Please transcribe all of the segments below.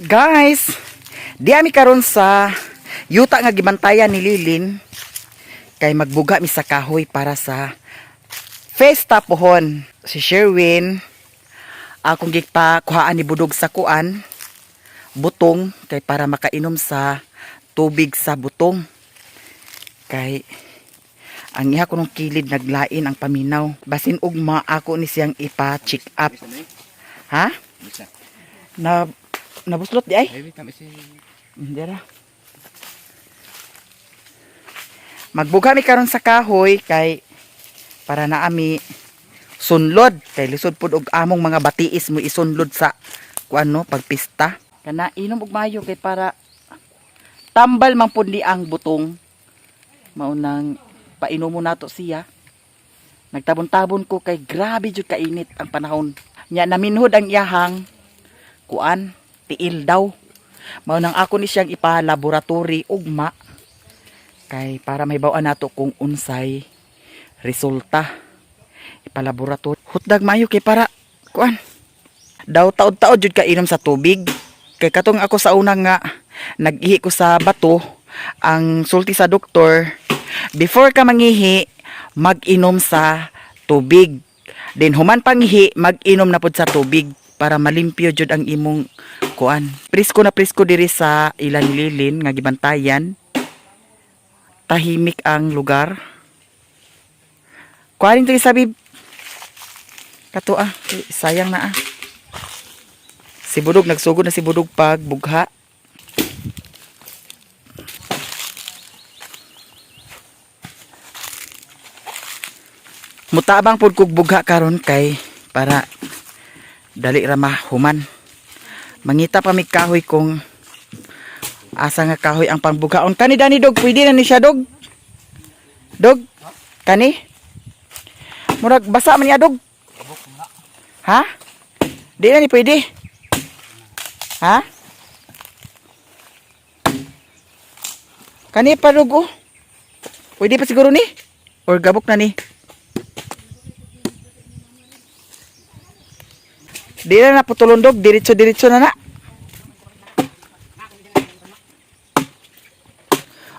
Guys, di ami karon sa yuta nga gibantayan ni Lilin kay magbuga mi sa kahoy para sa festa pohon. Si Sherwin akong gigpakuhaan ni Budog sa kuan butong kay para makainom sa tubig sa butong. Kay ang iha kunong kilid naglain ang paminaw. Basin ugma ako ni siyang ipa-check up. Ha? Na nabuslot di ay? Hindi ra. Magbuga mi karon sa kahoy kay para na ami sunlod kay lisod pud og among mga batiis mo isunlod sa kuan no pagpista. Kana inom og mayo kay para tambal man pud ni ang butong. Mao nang painom mo nato siya. Nagtabon-tabon ko kay grabe jud kainit ang panahon. Nya naminhod ang iyahang kuan tiil daw. Mao nang ako ni siyang ipa-laboratory ugma kay para mahibaw-an nato kung unsay resulta. Ipa-laboratory. Hutdag maayo kay para kuan. Daw taod-taod jud ka inom sa tubig. Kay katong ako sa una nga nag-ihi ko sa bato, ang sulti sa doktor, before ka mangihi, mag-inom sa tubig. Then human pangihi, mag-inom na pud sa tubig para malimpyo jud ang imong kuan. Presko na presko diri sa ilan lilin nga gibantayan. Tahimik ang lugar. Kuanin to sabi kato ah, sayang na ah. Si Budog nagsugod na si Budog pag bugha. Mutabang pud kog bugha karon kay para dali ra mahuman. Mangita pa mi kahoy kung asa nga kahoy ang pangbughaon. Kani dani dog, pwede na ni siya dog. Dog, kani? Murag basa man niya dog. Ha? Di na ni pwede. Ha? Kani pa dog oh. Pwede pa siguro ni? Or gabok na ni? Di na naputulon dog, diretso-diretso na na.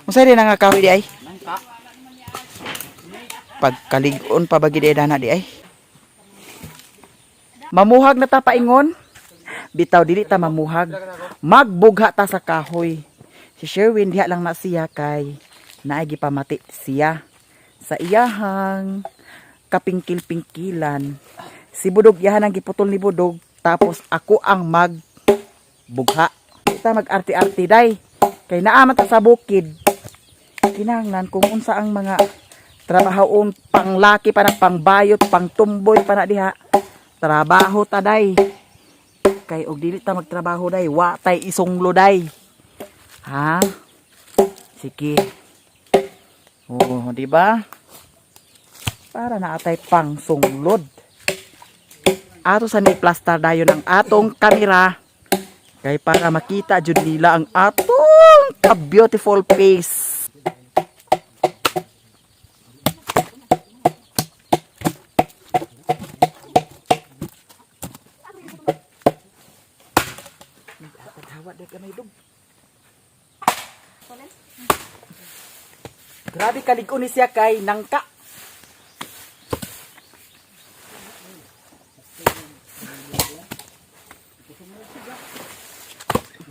Unsa di na nga kahoy di ay? Pagkalig-on pa ba gid ay dana di ay? Mamuhag na ta paingon. Bitaw dili ta mamuhag. Magbugha ta sa kahoy. Si Sherwin diha lang na siya kay naay gipamati siya sa iyahang kapingkil-pingkilan. Si Budog yahan ang giputol ni Budog tapos ako ang magbugha. Kita mag-arte-arte day. Kay naa man ta sa bukid. Kinahanglan kung unsa ang mga trabahoon panglaki pa na pangbayot, pangtumboy pa na diha. Trabaho ta day. Kay og dili ta magtrabaho day, wa tay isunglo day. Ha? Sige. Oo, di ba? Para na atay pangsunglod. Ato sa ni plaster dayon ang atong kamera kay para makita jud nila ang atong ka beautiful face. Taghawa di gamay dog. Grabe kalig-on ni siya kay nangka.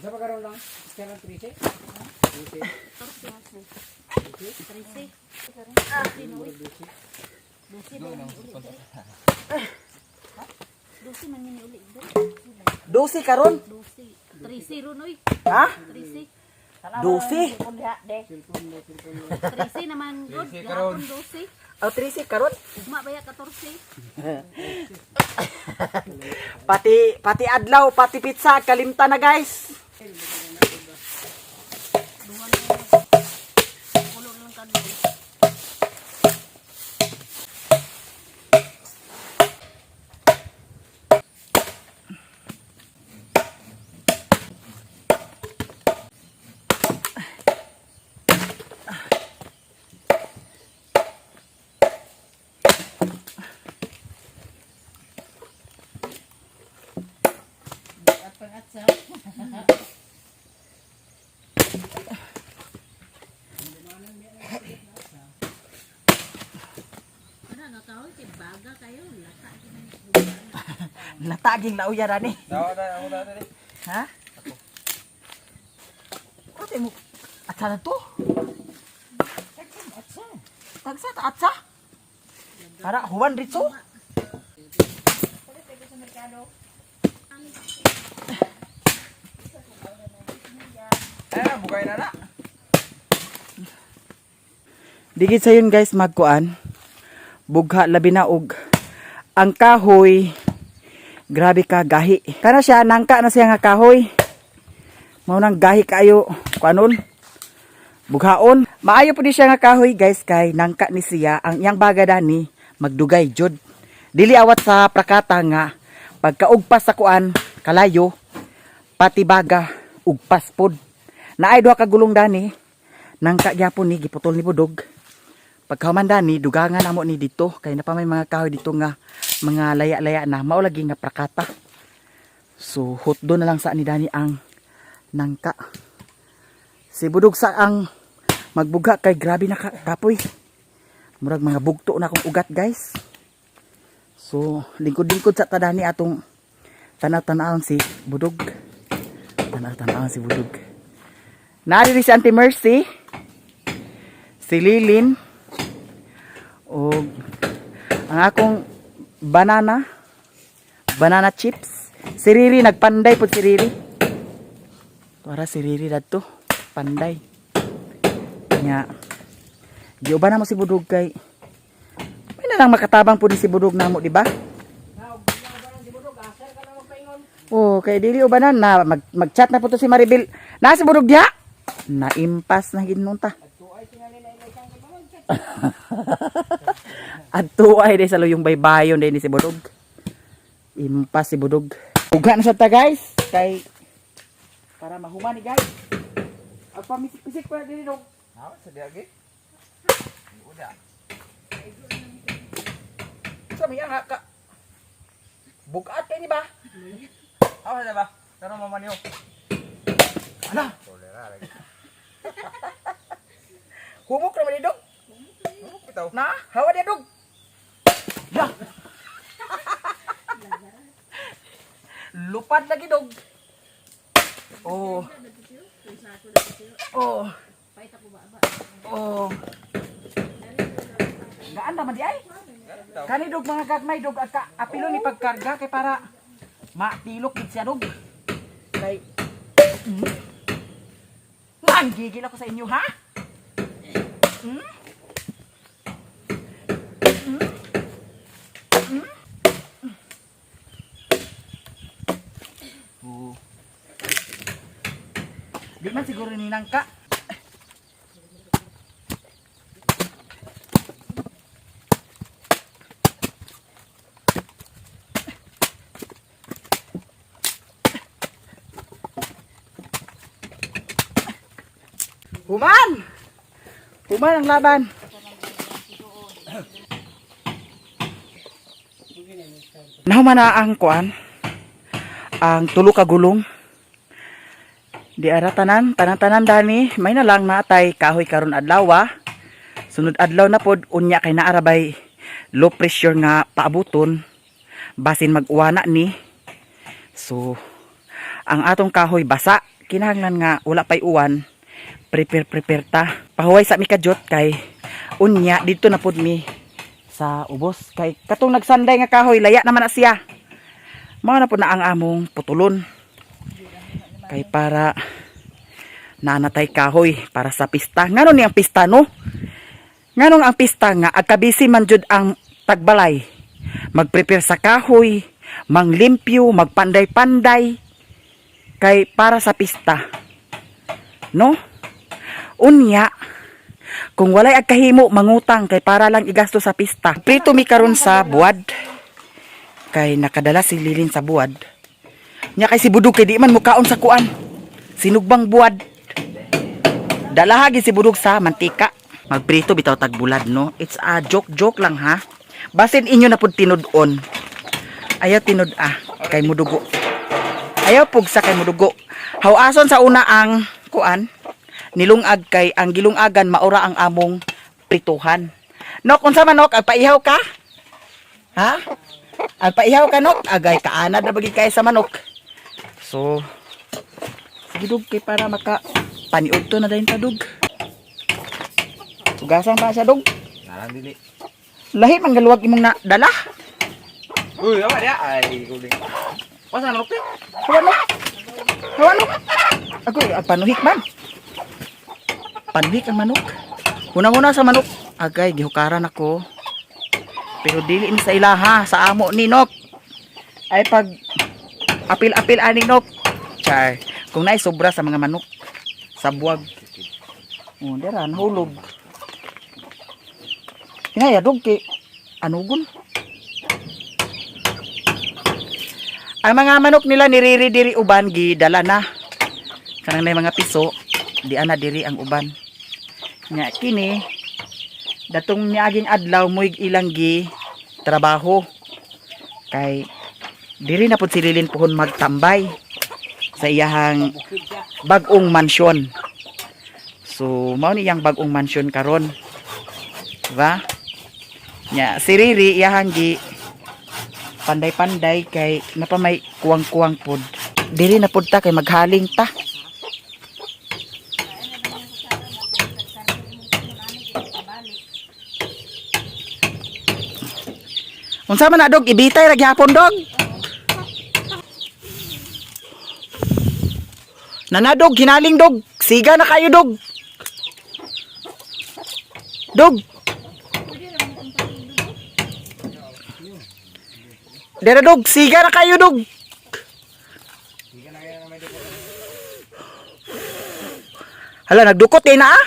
Isa pa karon lang. Isa lang 13. 12 karon. 13 ron oy. Ha? 13. 12. 13 naman good. Gahapon 12. O 13 karon. Ugma baya 14. Pati pati adlaw, pati pizza, kalimta na guys. Kulo lang kadto. Lataging lauya rani. Dawa na ako na dali. Ha? Ano mo? Atsa na to? Atsa. Tagsa ta atsa? Para Juan Rizzo? Eh, bugay na na. Digit sayon guys magkuan. Bugha labi na og ang kahoy. Grabe ka gahi. Kana siya nangka na siya nga kahoy. Mao nang gahi kaayo kuanon. Bughaon. Maayo pud ni siya nga kahoy guys kay nangka ni siya ang iyang baga dani magdugay jud. Dili awat sa prakata nga pagkaugpas sa kuan kalayo pati baga ugpas pod. Naay duha ka gulong dani nangka gyapon ni giputol ni budog. Pagkahuman dani dugangan namo ni dito kay napa may mga kahoy dito nga mga laya-laya na mao lagi nga prakata. So hotdo na lang sa ni dani ang nangka. Si budog sa ang magbuga kay grabe na ka, kapoy. Murag mga bugto na akong ugat guys. So lingkod-lingkod sa tadani atong tanaw-tanawon si budog. Tanaw-tanawon si budog. Naa diri si Auntie Mercy. Si Lilin. Og ang akong banana banana chips. Si Riri nagpanday pod si Riri. Para si Riri dadto panday. Nya giuban na mo si Budog kay may na lang makatabang pud ni si Budog namo, di ba? Oh, kay dili ubanan na mag mag-chat na po to si Maribel. Na si Budog diha. Naimpas na gid nun ta. Adto ay day sa luyong baybayon day ni si Budog. Impas si Budog. Uga na sa ta guys kay para mahuman ni guys. Ang pamisik-pisik pa dili dog. Ha, sa diagi. Uda. Sa may nga ka. Bugat kay ni ba? Awa sa ba? Karon mama niyo. Ala, Tolera lagi. humok ra man ni dog. Bitaw. Na, hawa dia dog. Ya. Lupad lagi dog. Oh. Oh. Oh. Gaan naman di ay. Kani dog mga gagmay dog agka apilo ni pagkarga kay para matilok gid siya dog. Kay Manggigil ako sa inyo ha? Oo. Di man siguro ninang ka. Human! Human ang laban. Nahuman na ang kuan ang tulo ka gulong. Di ara tanan, tanan-tanan dani, may na lang natay kahoy karon adlaw. Ah. Sunod adlaw na pod unya kay naarabay low pressure nga paabuton basin mag-uwana ni. So ang atong kahoy basa, kinahanglan nga wala pay uwan. Prepare prepare ta. Pahuway sa mi kadyot kay unya dito na pod mi sa ubos kay katong nagsanday nga kahoy laya naman na siya. Mao na po na ang among putulon. Kay para nanatay kahoy para sa pista. Ngano ni ang pista no? Nganong ang pista nga agkabisi man jud ang tagbalay. Magprepare sa kahoy, manglimpyo, magpanday-panday kay para sa pista. No? Unya, kung walay agkahimo mangutang kay para lang igasto sa pista. Prito mi karon sa buwad kay nakadala si Lilin sa buwad. Nya kay si Budog kay di man mukaon sa kuan. Sinugbang buwad. Dalahagi si Budog sa mantika. Magprito bitaw tagbulad no. It's a joke joke lang ha. Basin inyo na pud tinud-on. Ayaw tinud ah kay mudugo. Ayaw pugsa kay mudugo. Hawason sa una ang kuan nilungag kay ang gilungagan maura ang among prituhan. Nok unsa man nok paihaw ka? Ha? Ang paihaw ka nok, agay kaanad na bagi kay sa manok. So sige dog kay para maka paniud to na dayon ta dog. Tugasan pa siya dog. Nalang dili. Lahi man galuwag imong na dala. Uy, apa dia? Ay, kuling. Pasa manok teh? Hawa no. Hawa no. Ako ah, panuhik man. Panuhik ang manok. Una-una sa manok. Agay gihukaran ako. Pero dili ni sa ilaha, sa amo ni Nok. Ay pag apil-apil ani Nok. Char. Kung naay sobra sa mga manok sa buwag. Oh, dira nahulog. Hinaya dog kay anugon. Ang mga manok nila niriri diri uban gidala na. Kanang nay mga piso, di ana diri ang uban. Nya kini datong niaging adlaw mo'y ilang gi trabaho. Kay diri na pud si Lilin puhon magtambay sa iyahang bag-ong mansyon. So mao ni iyang bag-ong mansyon karon. Diba? Nya si Riri iyahang gi panday-panday kay napamay kuwang-kuwang pod. Diri na pod ta kay maghaling ta. Unsa man na dog ibitay ra gyapon dog? Nanadog hinaling dog. Siga na kayo dog. Dog. Dere dog, siga na kayo dog. Hala, nagdukot eh na ah.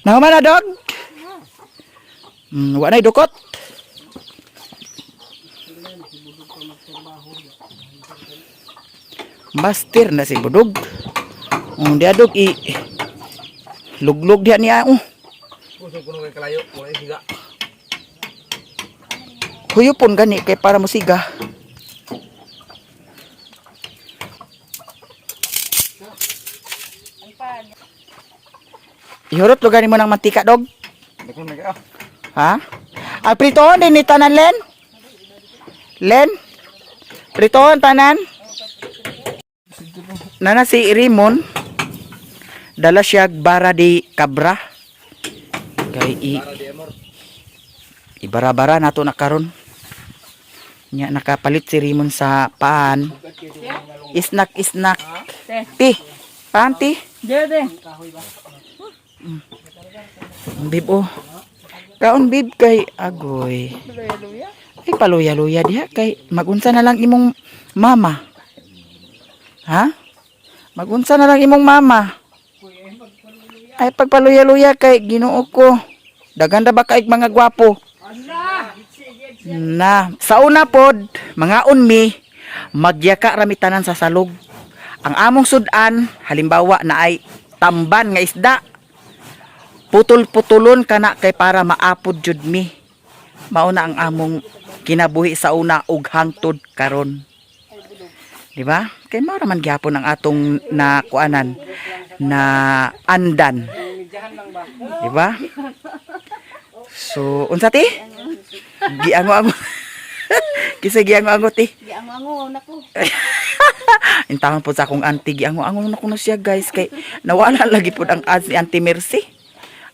Nahuman na dog. Wa na'y dukot. Master na si Budog. Diya dog i luglog diya niya oh. Kusog kuno kay kalayo, wala siga. Huyupon gani kay para musiga. Ihurot lugar nimo ng mantika dog. Dakon na ka. Ha? Ah, pritohon din ni tanan Len. Len. Pritohon tanan. Nana si Rimon. Dala siya bara di kabra. Kay i ibara-bara nato na karon. Nya nakapalit si Rimon sa paan. Isnak isnak. Ti. Paan ti? Dede. Ang Bib oh. Kaon bib kay agoy. Ay paluya-luya diha kay magunsa na lang imong mama. Ha? Magunsa na lang imong mama. Ay pagpaluya-luya kay Ginoo ko. Daghan ra ba kay mga gwapo? Na, sa una pod, mga unmi, magyaka rami tanan sa salog. Ang among sudan, halimbawa na ay tamban nga isda, putol-putulon kana kay para maapod jud mi. Mao na ang among kinabuhi sa una ug hangtod karon. Di ba? Kay mao ra man gyapon ang atong na kuanan na andan. Di ba? So, unsa ti? Giango-ango. Kisa giango-ango ti. Giango-ango nako. Intahan po sa akong auntie, giango-ango na kuno siya guys kay nawala lagi pud ang ads ni Auntie Mercy.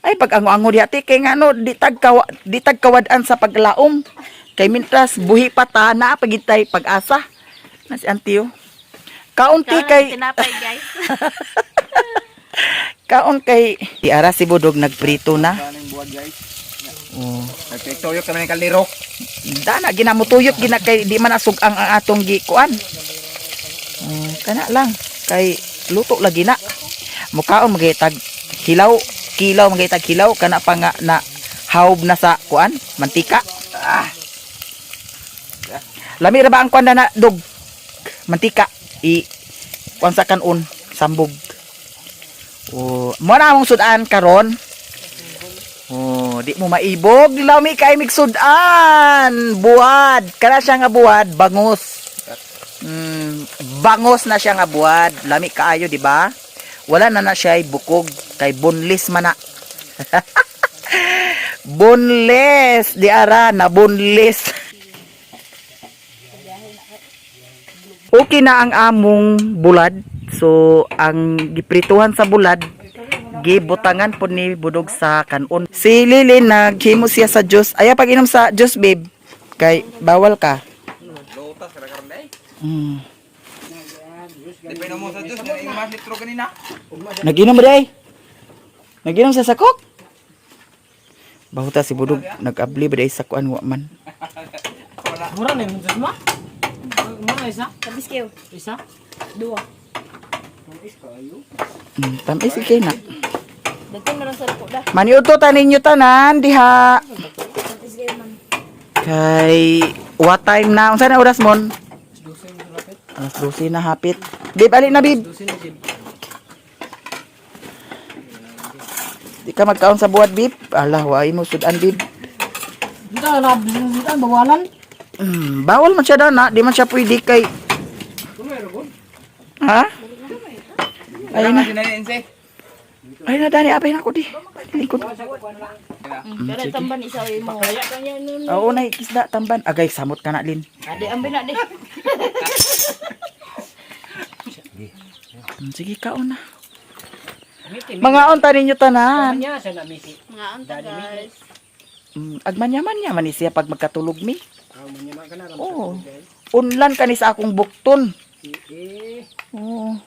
Ay pag ango-ango diha ti kay ngano di tagkawa di tagkawad-an sa paglaom. Kay mintras buhi pa ta na pagitay pag-asa. Na si auntie oh. Kaunti kay tinapay guys. kaon kay Tiara si Budog nagprito na. Kaning buwag guys. Oh. Nagtuyok kami ng kaldero. Dana ginamutuyot gina kay di man asug ang atong gikuan. Oh, kana lang kay luto lagi na. Mukaon magitag hilaw, kilaw magitag hilaw kana pa nga na haob na sa kuan, mantika. Ah. Lami ra ba ang kuan na, na dog? Mantika i kuan sa kanon sambog. Oh, mo na among sudan karon. Oh, di mo maibog, lami kay migsudan. Buwad, kana siya nga buwad, bangus. Bangos na siya nga buwad. Lami kaayo, di ba? Wala na na siya bukog kay boneless man na. Boneless di ara na boneless. Okay na ang among bulad. So ang giprituhan sa bulad gibutangan po ni budog sa kanon. Si Lily naghimo siya sa juice. Ayaw pag inom sa juice, babe. Kay bawal ka. Lotas ka karon day. Di pa mo sa Diyos, nga mas litro kanina. Naginom ba day? Naginom siya sa coke? Bahuta si Budog nag-abli ba day sa kuan wa man. Mura na yung Diyos ma? Mura isa? Tapos kayo. Isa? Dua. Tamis kay na. Daghan na lang sa lako da. Maniudto ta ninyo tanan diha. Tapos kayo man. Kay what time na? Unsa na oras mon? Alas 12 na hapit. Bib, ali na bib. Di ka magkaon sa buhat, bib. Ala, waay mo sudan, bib. Dito na dito bawalan. Bawal man siya na, di man siya pwede kay. Ha? Ay na. Sinay. Ay na, Dani, abay na ako di. Lingkod. Pero tamban isa oy mo. Oo na, isda, tamban. Agay, samot ka na, Lin. Ade ambi na di. Sige, kaon na. Mga unta ninyo tanan. Kanya sa namisi. Mga anta guys. Agmanyaman niya man ni siya pag magkatulog mi. Ah, manyama ka na ram. Oo. Unlan ka ni sa akong bukton. Eh, Oo.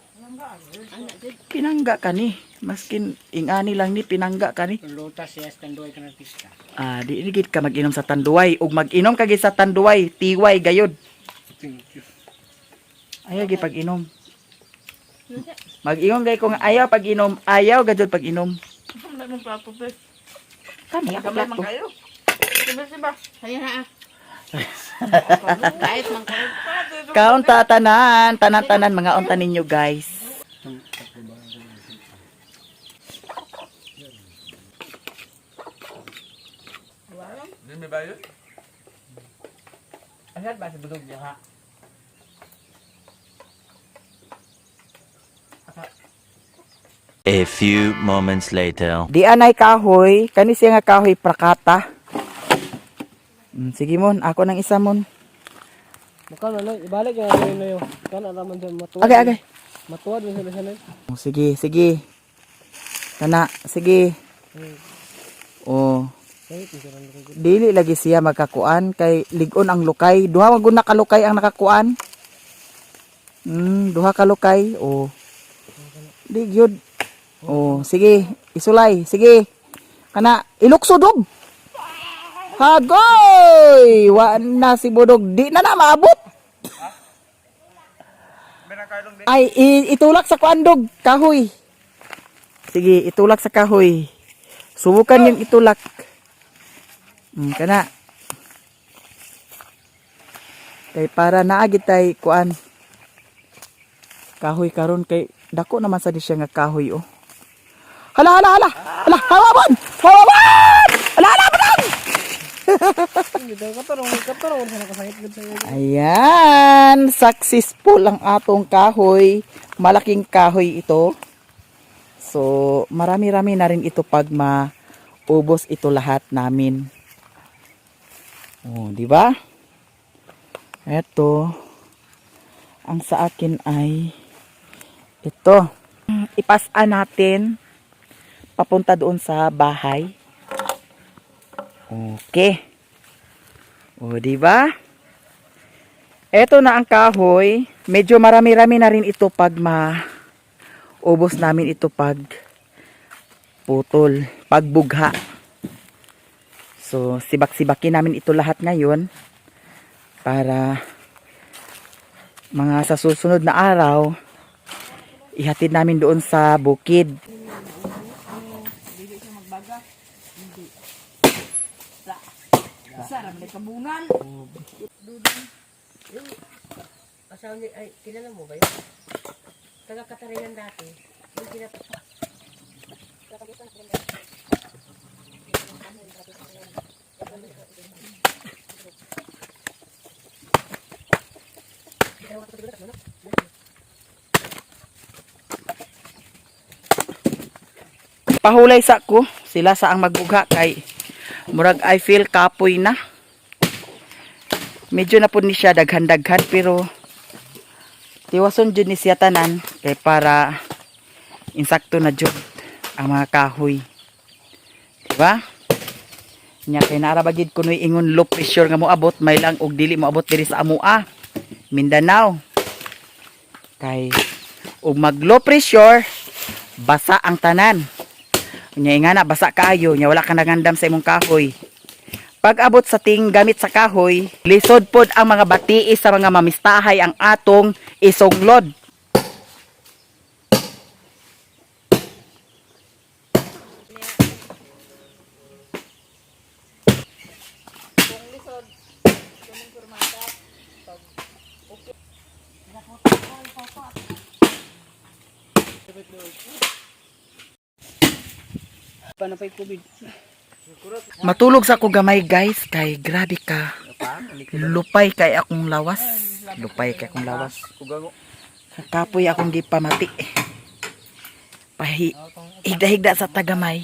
Pinangga ka ni. Maskin ingani lang ni pinangga ka ni. lotas siya tanduay ka na pista. Ah, di gid ka mag-inom sa Tanduay ug mag-inom ka gid sa Tanduay, tiway gayod. Ayaw gid pag-inom. Mag-ingon gay kung ayaw pag-inom, ayaw gayod pag-inom. May mong plato be. Kani ako plato. Ayan na ah. Kahit man kayo. Kaon ta tanan, tanan-tanan mga unta ninyo guys. Di may bayo? Asal ba sa budog niya ha? A few moments later. Di anay kahoy, kani siya nga kahoy prakata. Sige mon, ako nang isa mon. Mukha na lang, ibalik na lang yun yun. Kana raman dyan, matuwad. Agay, agay. Matuwad mo sila sila. Oh, sige, sige. Kana, sige. Oh. Dili lagi siya magkakuan kay ligon ang lukay. Duha man gud na kalukay ang nakakuan. Duha ka lukay. Oh. Di gyud. Oh, sige, isulay, sige. Kana ilukso dog. Hagoy! Wa na si Budog, di na na maabot. Ay, itulak sa kuandog, kahoy. Sige, itulak sa kahoy. Subukan yung itulak. Kana. Kay para naagi tay kuan. Kahoy karon kay dako naman sa di siya nga kahoy oh. Hala hala hala. Hala hawabon. Hawabon. Hala hala badang. Katarong sa nakasakit gud sa Ayan, successful ang atong kahoy. Malaking kahoy ito. So, marami-rami na rin ito pag maubos ito lahat namin. Oh, di ba? Ito, ang sa akin ay ito. Ipasa natin papunta doon sa bahay. Okay. Oh, di ba? Eto na ang kahoy. Medyo marami-rami na rin ito pag maubos namin ito pag putol, pagbugha. So, sibak-sibakin namin ito lahat ngayon para mga sa susunod na araw ihatid namin doon sa bukid. Asawa ni, ay, kilala mo ba yun? Taga Katarinan dati. Yung Pahulay sa ko, sila sa ang magbugha kay murag I feel kapoy na. Medyo na po ni siya daghan-daghan pero tiwason jud ni siya tanan kay para insakto na jud ang mga kahoy. Diba? Nya kay naara ba gid kunoy ingon low pressure nga moabot may lang og dili moabot diri sa amoa Mindanao. Kay og mag low pressure basa ang tanan. Nya ingana basa kaayo nya wala ka nagandam sa imong kahoy. Pag abot sa ting gamit sa kahoy, lisod pod ang mga batiis sa mga mamistahay ang atong isunglod. Pa na pa'y COVID. Matulog sa ako gamay, guys, kay grabe ka. Lupay kay akong lawas. Lupay kay akong lawas. Kapoy akong gipamati. Pahi higda-higda sa tagamay.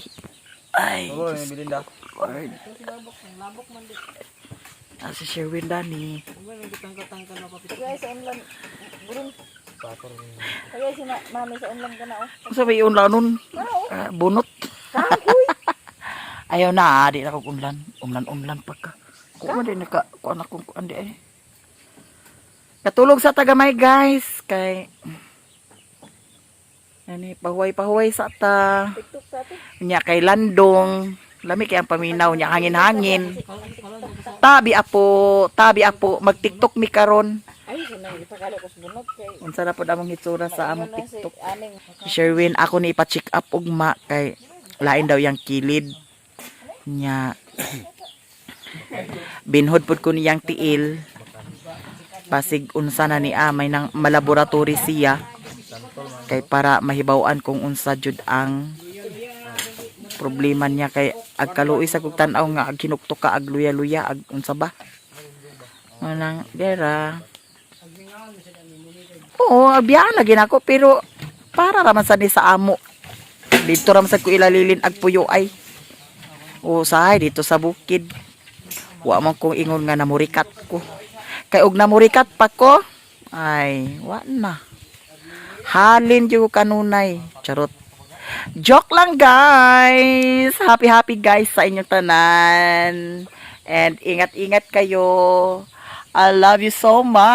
Ay, Diyos ko, Lord. Ah, si Sherwin Dani. Kaya sa unlan burun. Kaya si mami sa unlan ka na oh. Sa may unlan nun? Ah, bunot. Ayaw na, di na ako unlan. Umlan-umlan pa ka. Kuha di naka, kuha na kung kuha di eh. Katulog sa tagamay, guys. Kay, ani, pahuway-pahuway sa ta. TikTok sa atin. Nya kay Landong. Lami kay ang paminaw niya hangin-hangin. Tabi apo, tabi apo, mag-TikTok mi karon. Ay, sinang ipakalo ko sa bunot kay Unsa na pod among hitsura sa among na si TikTok. aning Si Sherwin, ako ni ipa-check up ugma kay lain daw yang kilid nya. Binhod pod ko niyang tiil. Pasig unsa na ni may nang malaboratory siya kay para mahibaw-an kung unsa jud ang problema niya kay agkaluoy sa kog tan-aw nga ag hinuktok ka ag luya-luya ag unsa ba manang gera. Oo, abiyaan lagi nako pero para raman sa ni sa amo. Dito raman sa ko ilalilin ag puyo ay. O sahay dito sa bukid. Wa man kong ingon nga namurikat ko. Kay og namurikat pa ko, ay wa na. Halin jud ko kanunay. Charot. Joke lang, guys. Happy happy guys sa inyong tanan. And ingat-ingat kayo. I love you so much.